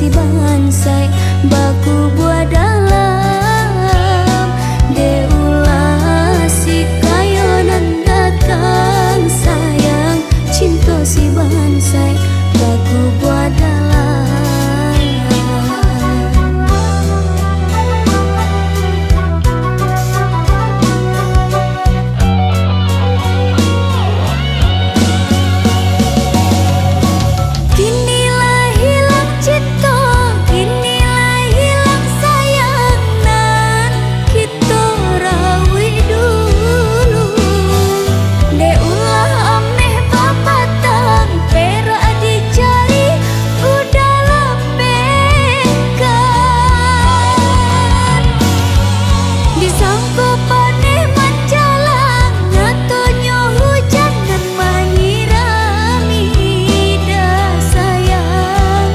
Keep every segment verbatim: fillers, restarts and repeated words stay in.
Bansaik bakubua dalam, dek ulah si kayo nan datang, sayang, cinto si bansaik bakubua dalam. Kini lah hilang cinto, kini lah hilang sayang nan kito rawuih dulu. Dek ulah ameh bapatang, perak di jari udah lapehkan. Disangko paneh manjalang, nyatonyo hujan nan manyirami dah sayang.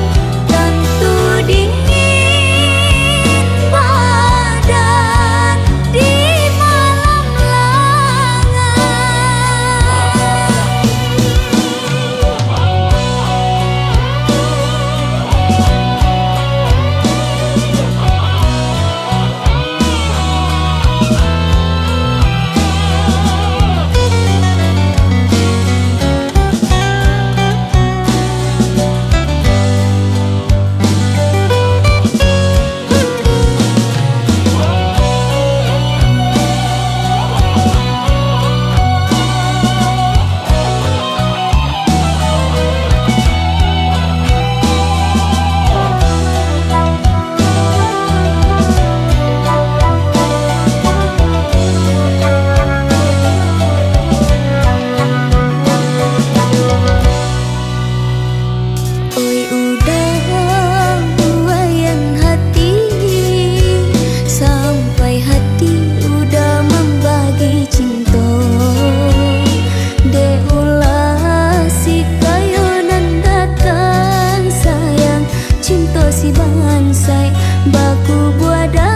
Tantu dingin badan di malam langai. Oi, udah buayan hati, sampai hati udah mambagi cinto. Dek ulah si kayo nan datang, sayang, cinto si bansaik bakubua dalam.